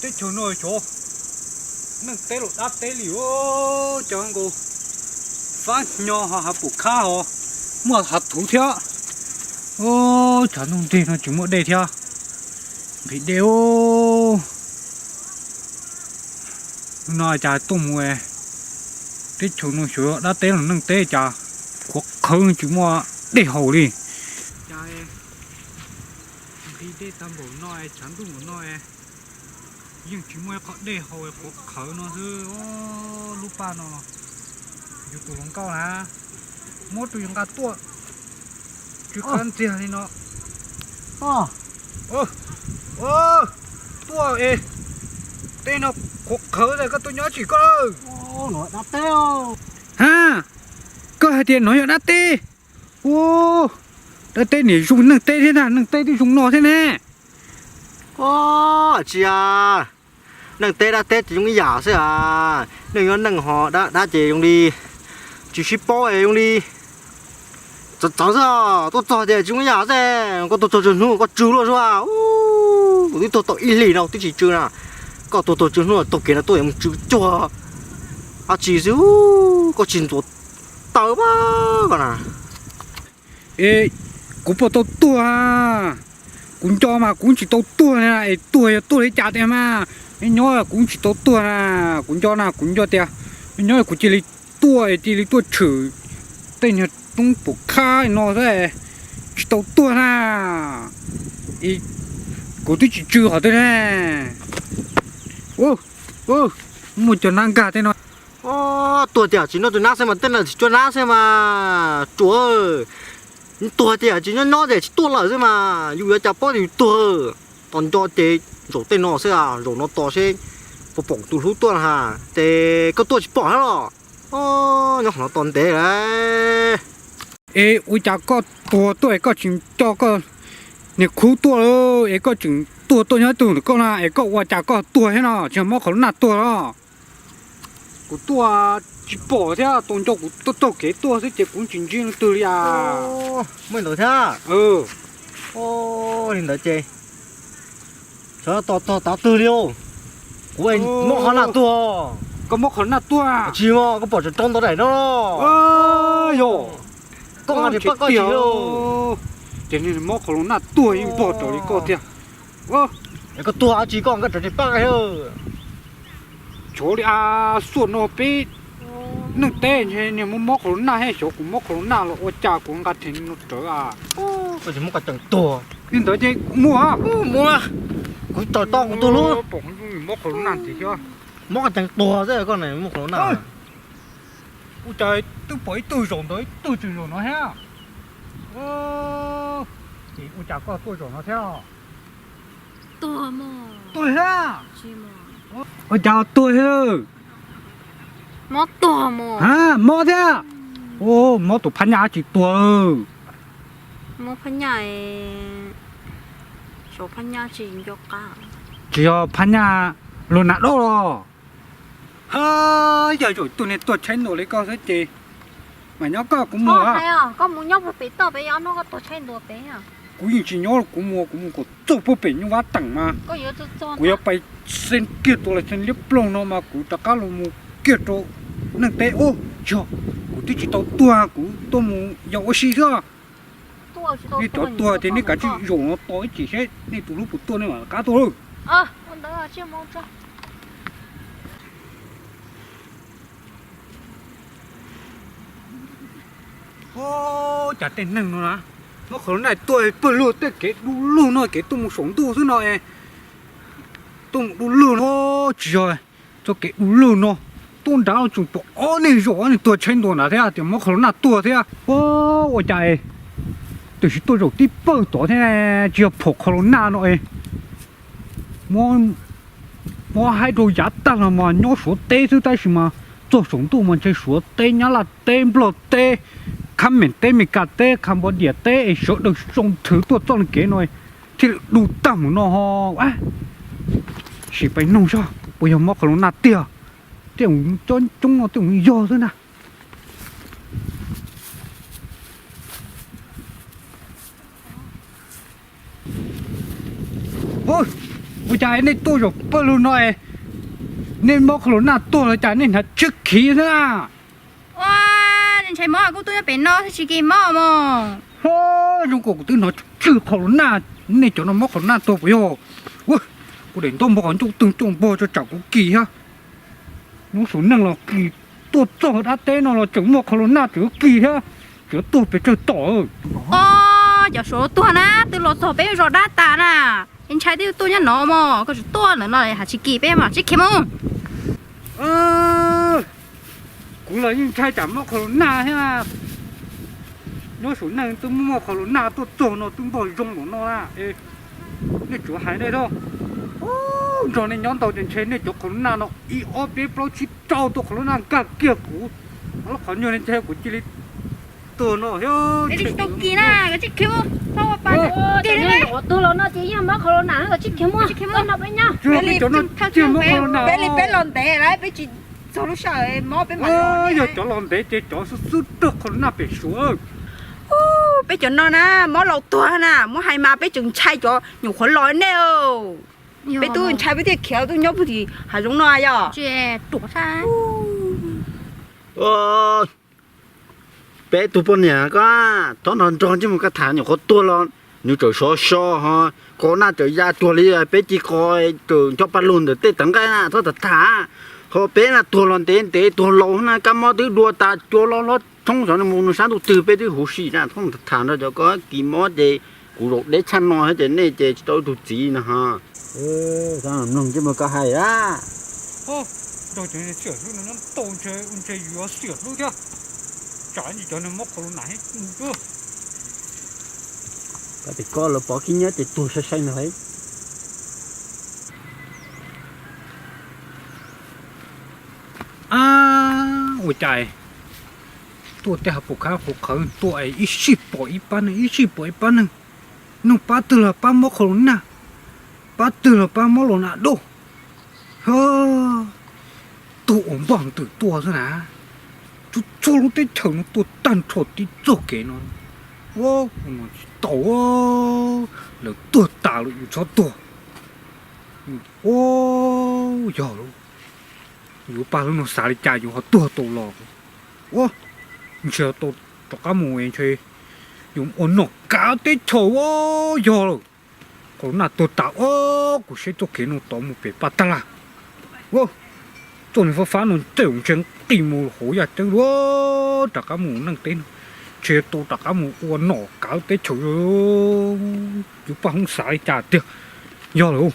Teb chaws no xyov neeg teb los dab teb li os, cov nkaus fab nyo ho hav pum khab ho muaj hav thuv thiab. Ub, tshav ntuj nrig no tsis muaj dej thiab, nqhis dej ub. No cas tuaj mus teb chaws no xyov dab teb los neeg teb cas qhuav qhawv tsis muaj dej haus li. Cas nqhis dej tag npaum no, tshav ntuj npaum no yeej tsis muaj ib qho dej haus, qhuav qhawv no xwb. Lub paj no yus tus hluas nkauj na, muab rau yus nqa tuaj, tsis qhov ntxiag li no. Tuaj es, tej no qhuav qhawv, koj tuaj nyob tsis koj lawm. Ha, koj hais tias no yog dab teb? Ub, dab teb nim zoo neeg teb thiab na, neeg teb twb zoo no thiab ne. Koj tsis, neeg teb dab teb ces zoo ib yam xwb a. Neeg nyob neeg ho dab dab ces zoo li tsis sib paub, zoo li txawv txawv xwb. Tuaj txog ces tsis zoo ib yam xwb. Koj tuaj txog tsw hnub koj tsw luaj xwb. Kuv twb tuaj tau ib hlis no twb tsis tsw na. Koj tuaj txog tsw hnub taug kev no tuaj yuav mus tsw cuag dab tsi xwb, koj tsis ntxuav taw pab koj na. Es kuv puas tau tuag? Kuv nco mas kuv tsis tau tuag na, es tuag yog tuag li cas tiag mas. Nyob nyob kuv tsis tau tuag na, kuv nco na, kuv nco tias nyob nyob kuv cia li tuaj es cia li tuaj tshwm tej nyuag roob pum khab no xwb, tsis tau tuag na. Kuv twb tsis tsw qhov twg ne. Muaj cov nab nkag tej no. Tuag tiag tsis nyob tus nab xwb mas tej no tsis cua nab xwb mas tsuav. Tuag tiag tsis nyob nyob tias tsis tuaj lawm xwb mas yus yuav cas paub tias yus tuag. Tos nco ces zaum tej no xwb, zaum no tos seb puas pom tus hlub tuaj na ha. Ces koj tuaj tsis pom thiab los? Nyob qhov no tos ntev lawm. Es ua cas koj tuag tuaj es koj tsis coj koj niag khub tuaj, es koj tseem tuag tuaj nyob ib tug ntawm koj na, es koj ua cas koj tuag thiab no, tsis mob qhov lub naj tuag los? Kuv tuaj tsis pom thiab, tos nco kuv taug kev tuaj xwb ces kuv tsis ntsib leej twg li as. Muaj li ntawd thiab? Li ntawd ces xyov tos tos tav twg li. Kuv mob qhov naj tuag. Koj mob qhov naj tuag? Tsis mas koj pom tseem rau ntawd daim no. Yog koj nqa tes pab koj tsis. Ces mob qhov naj tuag yeej npog raws li koj tiag. Koj tuag tsis koj nqa tes pab. Tshuav li a, xuaj no peb neeg teb ntshe niag mob mob qhov naj thiab, xyov kuv mob qhov naj los ua cas kuv nqa tes no rawv a. Koj tsis mob koj tseem tuag. Li ntawd ces mus a. Mus, kuv tsom tau kuv tus hlub. Mob qhov naj ntxiv xwb. Mob koj tseem tuag xwb koj na, mob qhov naj. Ua cas twb pom ib tug zaum ntawd ib tug tseem zaum no thiab. Ces ua cas koj tuaj zaum no thiab? Tuag thiab. Ua cas tuag thiab? Mob tuag mus. Ha, mob thiab. Mob tus phab nyaj tsis tuag. Mob phab nyaj, phab nyaj tsis nco qab. Tsis yog phab nyaj luag nas dob los? Ha, yog zaum tus niag tuag tshaib ntuag li koj xwb ces mas nyob koj, kuv mus. Koj mus nyob puag pem toj pem, yog no koj tuag tshaib ntuag pem. Kuv yeej tsis nyob, kuv mus, kuv mus kom txog puag pem nyuj vab teem mas kuv yuav pais xeeb kiag tus las xeeb liab ploog no mas kuv rov qab los mus kiag rau neeg teb ub. Yog kuv twb tsis tau tuag, kuv tuaj mus yog ua si xwb. Nej cov tuag ces nej kav tsij zaum no tos ib chim seb nej tus hlub puas tuaj nej mam rov qab tuaj lawm. Ub, cas tej neeg no na, mob qhov naj tuag pawg lug tej kev du lug no, kev tuaj mus saum ntuj xwb no es tuaj mus du lug no, tsis yog txoj kev du lug no. Tuaj nrad tseem pom ob niag zaum, ob niag tuag tshaib ntuag ntawd thiab tias mob qhov naj tuag thiab. Ua cas es tam sim tuaj zaum tib pawg tod thiab, tsis yog phom qhov naj no es mob haib rau yav tag los mas nyob Suav teb xwb, tab sis mas txog saum ntuj mas ntshe Suav teb, Nyab Laj teb, Nplog teb, Khab Mem teb, Mes Kas teb, Cambodia teb es sawv daws soo nthwv tuaj txoj kev no thiaj li du tag mus no ho. Sim pais noog saib puas yog mob qhov naj tiag. Tej coob coob no tej yog xwb ntag. Ua cas Nej tuaj zaum pawg lug no es nej mob corona tuag los cas nej hnav tshwj khiv xwb na? Ua, ntshai mob kuj tuaj nyob pem no thiaj tsis kis mob mog. Zoo nkaus kuv twb hnov tshwj corona, nej cov no mob corona tuag puas yog? Kuv daim ntaub npog qhov ncauj twg ncauj npog tso tsam kuv kis thiab. Nyob saum neej los kis, tuaj txog dab teb no los tseem muaj corona tseem kis thiab, tseem tuag pes tsawg tom. Os, cov Suav tuag na, twb los txog peb zos dab tas na. Es ntshai twb tuaj nyob no mog, koj tseem tuaj ntawm no hais tsis kis peb mas tsis khiav mus. Kuv los yeej ntshai tsam mob corona thiab. Nyob saum neej twb muaj corona tuaj txog no twb npog zoo npaum no na. Nej tsuav hais nej thiab. Nrog nej nyob ntau ces ntshe nej cov corona no ib ob peb plaub tsib rau tus corona nkag kiag kuv, lub qhov nyuag ne ntshe kuv cia li tuag no thiab. Tsis tau kis na, koj tsis khiav mus. Tau pa, tuag los no ces yeej mob corona, koj tsis khiav mus, tsis khiav mus no peb nyob. Peb li, peb li peb los ntev lawm, peb tsis txog lub sij hawm mob peb mam los. Yog cov los ntev ces cov xub xub raug corona pem Suav. Peb cov no na, mob laus tuag na, muab hais mas peb tseem ntshai cov nyuam qhuav los nej. Peb twb ntshai peb thiaj khiav tuaj nyob pug tim hav zoov no yog. Peb tug poj niam ko, txhob nrog nrog ntsej muag koj tham, nyuam qhuav tuag los nws tseem sov so ho, corona tseem ya tuag li, peb ci qo tseem ncho paj lug ntawm tej tawv nqaij na, txhob tham tham. Ho peb na tuag los ntev ntev tuag laus na, kab mob twb dua tas cua loj hlob tshoob xyov nws mus nws sab ntuj twg peb twb huv si na, txhob tham nrog cov ko kis mob ces kuv zaum deb tshaj no thiab ces nej ces tsis tau ib tug txiv no ho. Mloog ntsej muag koj hais a. Nrog cov tsiaj hlwb no nyob tau ntshe, ntshe yuav xiam hlwb thiab. Tsam cov no mob corona heev. Koj pom koj lawv pov khib nyiab ces tuag sai sai no. Ab, ua cas tuaj tej hav pum khab qhuv qhawv tuaj es ib sij pom ib pab neeg, ib sij pom ib pab neeg. Neeg pab twg los pab mob corona, pab twg los pab mob los na doj. Tuag ua npoj ntws tuaj xwb na. Txhua txhua lub teb chaws no tuaj tag nrho tib txoj kev no. Ua, tsis tau, lawv tuag tas lawm yus txhob tuag. Ua, yog lawm, yus pab lub no xav li cas yus ho tuag tau los. Ua, ntshe tau rov qab mus ntshe yus ua nom kav teb chaws ua, yog lawm. Corona tuag tas ua, kuv saib txoj kev no tod mus pem paj tag lawm. Ua, txoj niag fab fab no tej zaum ntshe nqis mus hauv yaj ceeb lawm, rov qab mus neej teb no, ntshe tau rov qab mus ua nom kav teb chaws. Yus paj hoob xav li cas tiag, yog lawm.